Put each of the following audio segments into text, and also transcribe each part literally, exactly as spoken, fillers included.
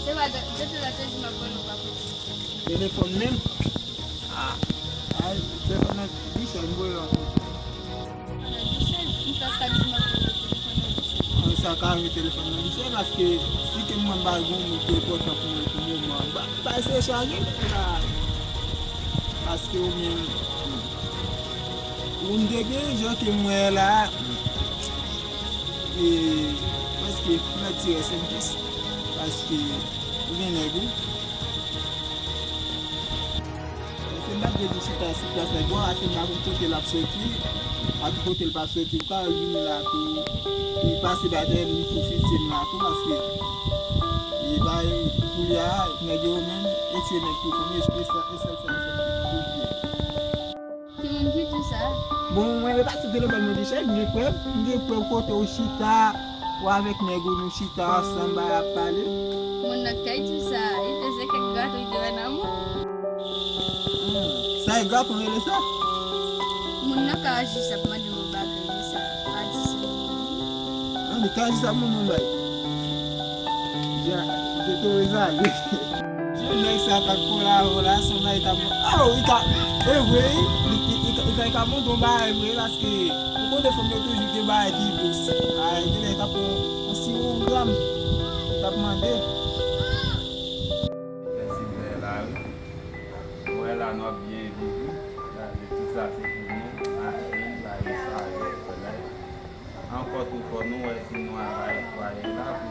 Se pa de, depi lè te di m ap voye w pa kote. Telefòn menm? Ah, ay, telefòn nan Michel, m voye yon kote. Nan Michel, m fè kat di m ap voye w telefòn nan Michel. An, sa ka rive telefòn nan Michel, paske si ke mwen m pa gen yon moun ki enpòtan pou mwen pou moman an, m pa, m pa eseye chaje l la. Paske ou menm, ou m te gen, jan ke m wè la, e, paske m mèt tire senk pis, paske ou gen nèg ou. Paske m pa t vle di chita sou plas nèg ou, paske m pa konn kote l ap soti, a ki kote l p ap soti, ou ka wè l vini la tou, li pase bay dèyè m, li tou fikse m la tou, paske li bay koulye a, nèg yo menm, e tire nèg pou fanmi, e sa, e sèl sa yo fè pou byen. Ki moun ki di sa? Bon, mwen, e pa sou telefòn mwen te chèk, m gen prèv, m gen prèv kote ou chita, ou avèk nèg ou, nou chita ansanm, bay ap pale. Moun nan kay di sa, li te se kèk gato li te wè nan mwen. Ah, sa e gato rele sa? Moun nan ka jis ap mande m yon bagay, men sa pa di se moun nan. Ah, li ka jis ap mande yon bagay. Ja, li te tou rezale. Jan nèg sa t ap kolabo la, sanble li t ap, oh, li ka, e vre, li, li, li, li ka, li ka, li ka mande yon bagay vre, paske ou konnen fanm yo toujou gen bagay ki dous. Ah, genlè li t ap pran yon siwo gram, li t ap mande. Fè silvè la, wi. Mwen la, nou ap byen viv, wi. Gade, tout sa se pou nou, machin, bagay sa yo, kolè. Ankò tou fò nou wè si nou a bay netwaye la, pou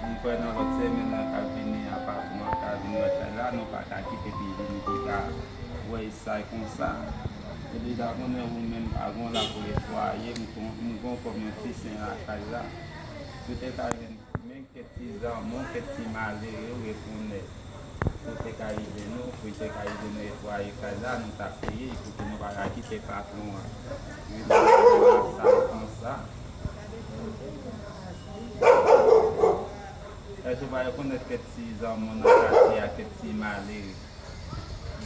ki m kwè nan lòt semèn nan k ap vini a, patwon an ka vin wè kay la, nou pa ka kite li vini ki ka wè sa konsa. Ou deja konnen ou menm pa gen w la pou netwaye, m gon, m gon kòm yon ti sen lakay la. Si w te ka jwenn menm kèk ti zanmi w, kèk ti malere rekonèt. Pou te ka ede nou, pou te ka ede nou netwaye kay la, nou t ap peye, pou ke nou pa ka kite patwon an vin nan sa konsa. Èske w pa rekonèt kèk ti zanmi w nan katye a, kèk ti malere?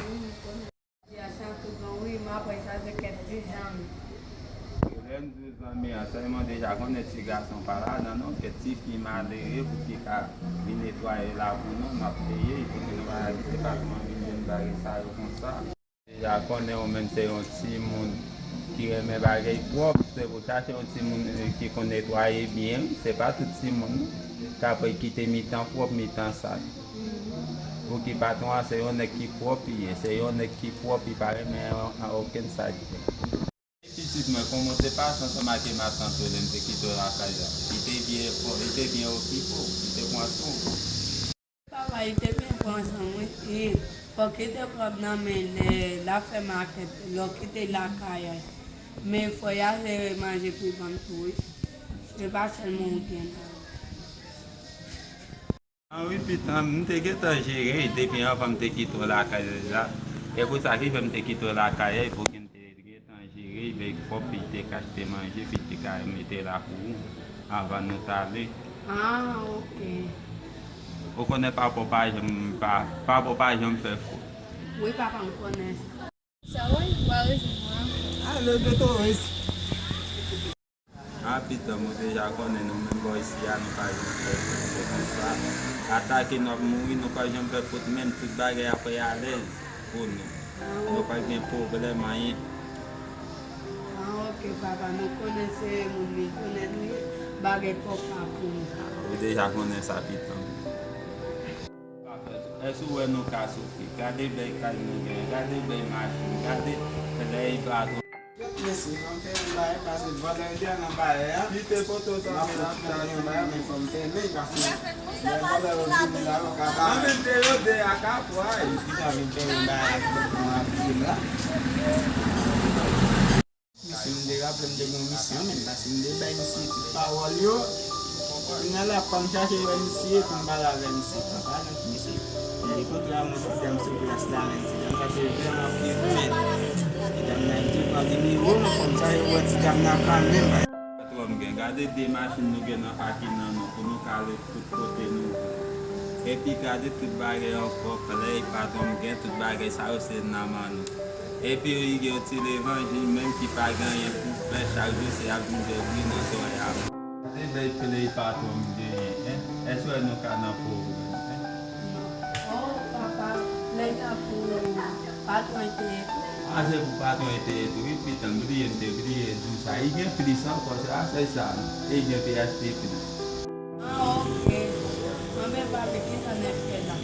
Wi, m konnen. Ti a sa tout bon, wi, m apre sa se kèk ti zanmi. Lè m di w zanmi an, sèlman deja konnen ti gason pa ladan non, kèk ti fi malere pou ki ka vin netwaye la pou nou, n ap peye, pou ke nou pa kite patwon an vin jwenn bagay sa yo konsa. Deja konnen ou menm se yon timoun ki renmen bagay pwòp, se pou chache yon timoun, eh, ki konn netwaye byen, wi, se pa tout timoun k ap kite mitan pwòp, mitan sal. Pou ki patwon an se yon nèg ki pwòp li ye, se yon nèg ki pwòp, li pa renmen an, an okenn salte. Pitit mwen, kòman w te pase ansanm ak matant ou lè m te kite w lakay la? Li te byen fò, li te byen okipe w, li te pran swen w? Papa, li te byen pran swen mwen, e fòk li te pran m nan men lè l ap fè makèt, lè w kite lakay la. Men fò y a jere manje pou li ban m tou, wi. Se pa sèlman ou gen la. Ah wi, pitit, m te gentan jere l depi anvan m te kite w lakay la. E pou sa ki fè m te kite w lakay la, pou ke m te gentan jere l, veye pwòp, li te ka achte manje, pou li te ka mete la pou ou, anvan nou t ale. Ah, ok. Ou konnen papa w pa janm, pa, papa w pa janm fè fot. Wi, papa, m konnen sa. Sa, wi, w a rezon, wi. Ale, Beto, wi. Ah, pitit, ou deja konnen nou menm bò isi a, nou pa janm fè fot, se konsa. Atake nou ap mouri, nou pa janm fè fot menm, tout bagay ap fè alèz pou nou. Nou pa gen pwoblèm anyen. Ah, ok, papa, nou konnen se moun miltonè nou ye, bagay pwòp pa pou nou. Ou deja konnen sa, pitit. Èske w wè nou ka soufri? Gade bèl kay nou gen, gade bèl machin, gade lè e baton. Mesye, fò m fè yon bagay, paske vòlè yo deja nan bagay a. Kite poto sa, m ap fè yon bagay, men fò m fèmen, paske lè vòlè yo vini la, yo ka ba. Mwen menm te rode ak apwa, e. Kite m fè yon bagay, mwen ap viv la. Misye, m te raple m te gen yon misyon, men paske m te bay misye tout pawòl yo. Kounye a la, fò m chache wè misye pou m pale avè misye. Papa, nan ki misye? M te kontre a yon ti dam sou plas la, men ti dam sa te vrèman pye, men ti dam nan di m pa gen nivo m, fò m chache wè ti dam nan kanmenm. Patwon m gen, gade de machin nou gen nan pakin nan nou, pou nou ka ale tout kote nou vle. Epi gade tout bagay ankò, klè, patwon m gen, tout bagay sa yo se nan men nou. Epi li gen yon ti levanjil menm ki pa gen anyen pou fè, chak jou se ap vin fè bri nan zòrèy a. Gade Play, play patwon m genyen, en? Èske nou ka nan pwoblèm, en? Non. Oh, papa, play sa pou patwon ete tou? A, se pou patwon ete tou, wi, pitit, m bliye, m te bliye di w sa. Li gen plis ankò, se a sèl sa, non? E li gen P H P plis. Ah, ok. Anben, papi, kisa n ap fè la?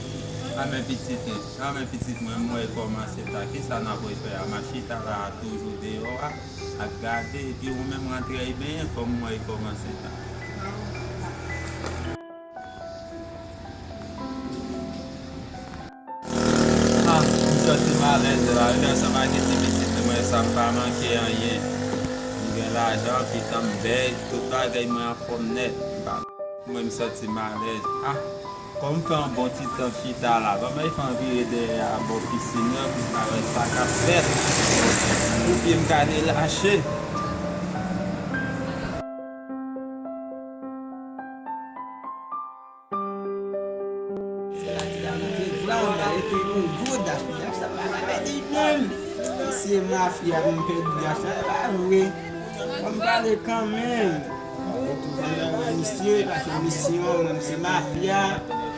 Anben, pitit, anben, pitit mwen, m wè kòman se ta. Kisa n ap fè a? M ap chita la toujou deyò a, ap gade, epi ou menm rantre al benyen kòm m wè kòman se ta. Ah, ok, papa. Ah, m santi m alèz la, wi, ansanm ak ti pitit mwen sa, m pa manke anyen. M gen lajan, pitit m bèl, tout bagay mwen anfòm nèt. M pa, mwen, m santi m alèz. Ah, kòm m fè yon bon ti tan chita la, kòman e fè m vire dèyè a bò pisin nan pou m ka wè sa k ap fèt? Pou pye m ka relache. Se la ti la monte vwa, on a été yon gwo daf. Daf sa pa ka pèdi menm. Misye mafya pou m pèdi daf sa, se pa vre. Fò m pale kanmenm. Fò m retounen wè misye, paske misyon mwen se mafya.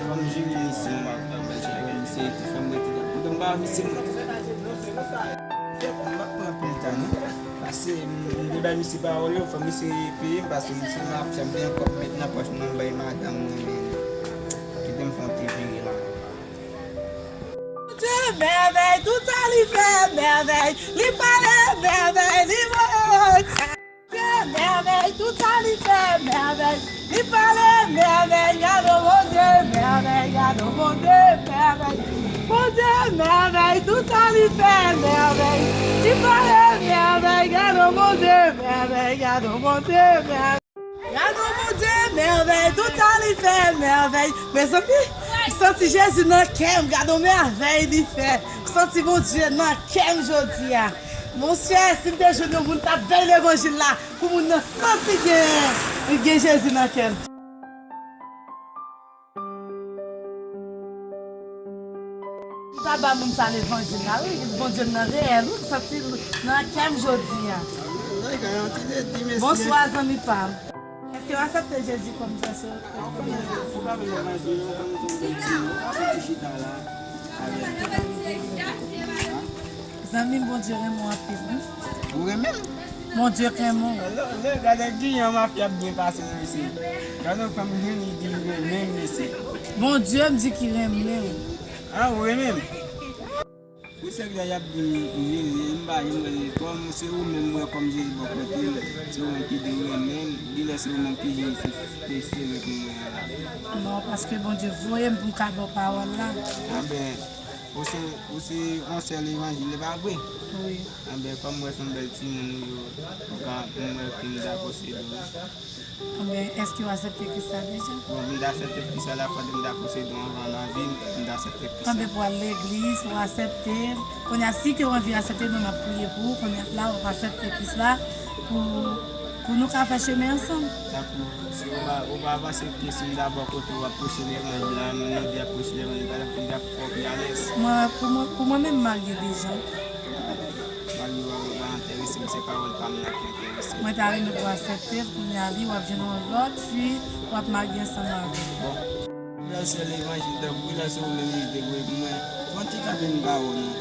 Fò m jere misyon mwen. Misye tou fè m rete la. Pou m ba misye mwen. M pa pran anpil tan non. Pase m, m te bay misye pawòl yo, fò misye peye m, pase misye mafya, m gen kòb met nan pòch mwen, m bay madanm mwen, men kite m fè yon ti vire la. Bondye mèvèy, tout sa li fè mèvèy, li pale mèvèy, li voye. Bondye mèvèy, tout sa li fè mèvèy, li pale mèvèy, gade Bondye mèvèy, gade Bondye mèvèy. Bondye mèvèy, tout sa li fè mèvèy, li pale mèvèy, gade Bondye mèvèy, gade Bondye mèvèy. Gade Bondye mèvèy, tout sa li fè mèvèy. Mezanmi, m santi Jezi nan kè m, gade mèvèy li fè. M santi Bondye nan kè m jodi a. Monchè, si m te jwenn yon moun t ap bay levanjil la, pou moun nan santi gen, gen Jezi nan kè l. M ta ba moun sa levanjil la, wi. Bondye m nan reyèl, wi. M santi l nan kè m jodi a. Bonswa, zanmi pa m. Èske w aksepte Jezi kòm Sovè? Ou pa vle levanjil, ou konn son bèl ti mo, ou pa soti chita la. Zanmi m, Bondye renmen w anpil, wi. Ou renmen m? Bondye k renmen w. Lè, lè, gade kijan mafya ap byen pase nan mesye. Gade yon fanm jwenn li di li renmen m mesye. Bondye m di ki renmen w. Ah, ou renmen m? Wi, se sa y ap di m, Jezi, m pa janm wè l kòm se ou menm m wè kòm Jezi bò kote m, se ou menm ki di ou renmen m, genlè se ou menm ki Jezi ki sere pou mwen an la. Non, paske Bondye voye m pou m ka ba w pawòl la. Anben, ou se, ou se yon sèl levanjil, e pa vre? Wi. Anben, kòm m wè se yon bèl timoun ou ye, m ka, m wè ke m ta posede w. Anben, èske w aksepte Kris la deja? Bon, m ta aksepte Kris la, fòk m ta posede w anvan nan vi m, m ta aksepte Kris la. Anben, pou w al legliz, ou aksepte l. Kounye a, si ke w anvi aksepte l, mwen m ap priye pou ou. Kounye a la, w ap aksepte Kris la pou, pou nou ka fè chemen ansanm. Tankou, si ou pa, ou pa panse ke si m ta bò kote w ap preche levanjil la, moun yo di ap preche levanjil, pa egzanp, li t ap fè w pi alèz. Mwen, pou mwen, pou mwen menm, m marye deja. Marye w a, ou pa enterese m, se pawòl pa m nan ki enterese m. Mwen ta renmen pou w aksepte l, kounye a li, w ap jwenn yon lòt fi, w ap marye ansanm avè l. Bon. Lè se levanjil tankou lè se ou menm li te voye pou mwen. Fè yon ti kanpe m ba ou non.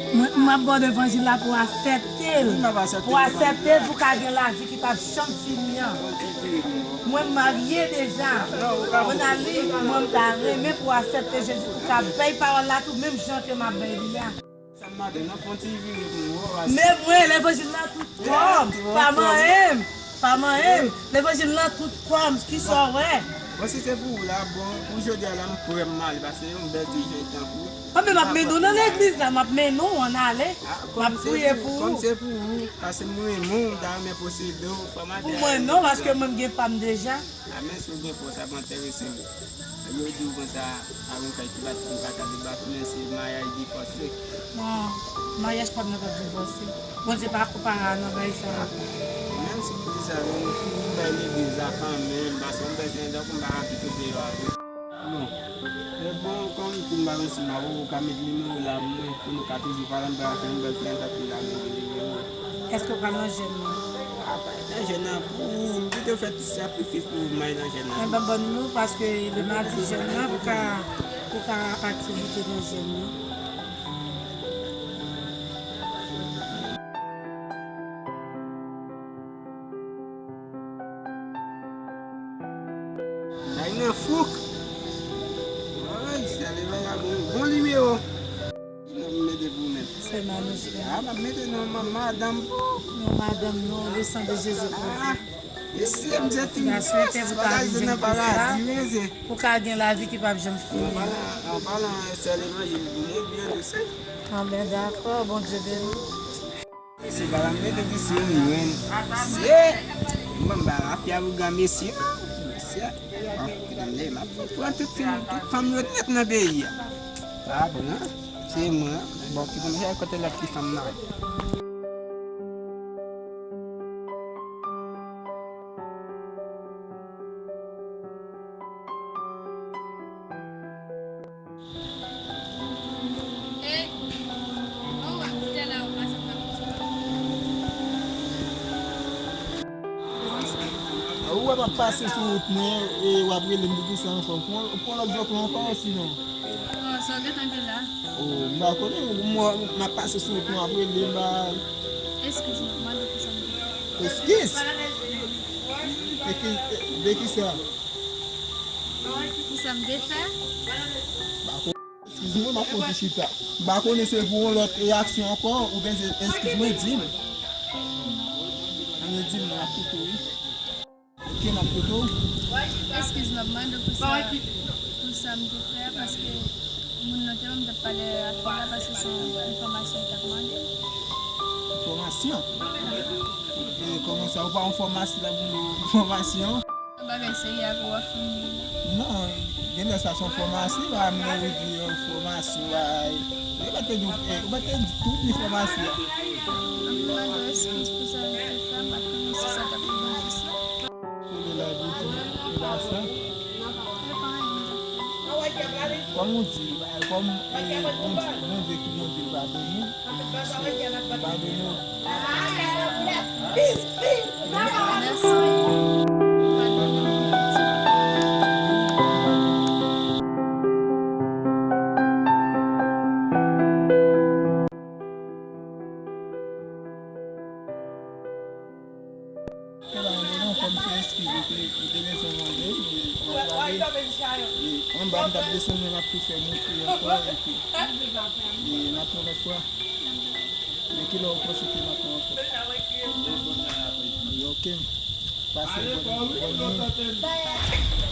Mwen, m ap ba w levanjil la pou w aksepte l. Wi, m ap aksepte l. Pou w aksepte l, pou w ka gen lavi ki p ap janm fini an. Fè yon ti kanpe m non. Mwen, m marye deja. Non, ou ka. Mwen, mwen, m ta renmen pou w aksepte Jezi, pou w ka bay pawòl la tou, menm jan ke m ap bay li a. Sa m mande, non, fè yon ti vire pou m wè w. Men mwen, levanjil lan tout kò m. Pa manyen m. Pa manyen m. Levanjil lan tout kò m. Kisa w wè? Bon, si se pou ou la, bon, pou jodi a la, m prè m ale, paske yon bèl ti jèn tankou ou. Anben, m ap mennen w nan legliz la, m ap mennen w ann ale. M ap priye pou ou. Kòm se pou ou, paske m renmen w, m ta renmen posede w, fò m ap. Pou mwen, non, paske mwen, m gen pa m deja. A, men si w gen pa w, sa pa enterese m. Yo di w konsa, a, yon kay ki bat, yon kaka ki bat, men se maryaj divòse. Non, maryaj pa m nan p ap divòse. Bondye pa konpare a nan bagay sa a. Menm si w di sa, men m toujou bay legliz la kanmenm, paske m bezwen, tankou m pa ka kite w deyò a vre. Bon, e bon, kòm tou m pa gen sou m avè w, ou ka met nimewo w la pou mwen, pou nou ka toujou pale, m pral fè yon bèl ti entèvyou la, mete nimewo w. Èske w pral nan jèn nan? Jèn nan pou ou, m pito fè tout sakrifis pou ou, m al nan jèn nan. Mwen ban bon nimewo paske le madi jèn nan pou ka, pou ka aktivite nan jèn nan. Ay nan fouk. Ay, sèl Evangèl bon, bon nimewo. Ki non m mete pou ou menm? Se Manouche. A, m ap mete non ma-, madanm pou ou. Non, madanm, non, le sang de Jésus couvre. A, mesye, m se ti m swete pou ta viv vin pou sa, pou ka gen lavi ki p ap janm fini. An palan, an palan sèl Evangèl, bon, byen dous, wi. Anben, dakò, Bondye beni. Se pa la mete ki si yon jwenn. Se mwen ba la fia pou gran mesye. Mesye. Bon, tande, m ap pran tout fanm, tout fanm yo nèt nan peyi a. Pa pran. Se mwen. Bon, ki konn fè kote lòt ki fanm nan. Ou wè m ap pase sou wout mwen, e w ap rele m pou kisa ankò? Pran, pran lòt zòt la ankò, sinon. Bon, sa w gentan gen la? O, m pa konnen, m, m ap pase sou wout mwen, w ap rele m, ba. Eskiz mwen, mande pou sa m te fè. Eskiz? De ki, de kisa? Pou sa m te fè? Eskiz mwen, m ap fè yon ti chita. M pa konnen se pou yon lòt reyaksyon ankò, oubyen se eskiz mwen, di m. Ann di m, m ap koute w, wi. Oke, m ap koute w. Eskiz, m ap mande pou sa, pou sa m te fè a, paske moun nan te ban m t ap pale ak li la, paske se yon enfòmasyon li t ap mande. Enfòmasyon? E, kòman sa? Ou pa yon fòmasi la pou nou enfòmasyon? Yon bagay serye ak ou ap fini. Non, genlè sa se yon fòmasi, ba, men ou di yon fòmasyon, ba, e, ou pa te di, e, ou pa te di tout li fòmasi a. Ann mande eskiz pou sa nou te fè, m pa t konnen si sa t ap rive jis la. Kote la di, e pa sa. E pa anyen. Kòm ou di, kòm, e, Bondye, Bondye ki Bondye padone, padone. Kèl ane non, kòm se eskiz ou te, ou te bezwen mande, e, mwen prale, e, anba m t ap desann, men m ap tou fè monte ankò, epi, e, n ap pran lòt fwa. Men kilè ou panse ke m ap pran ankò? E, oke. Pase bòn, bòn nwi.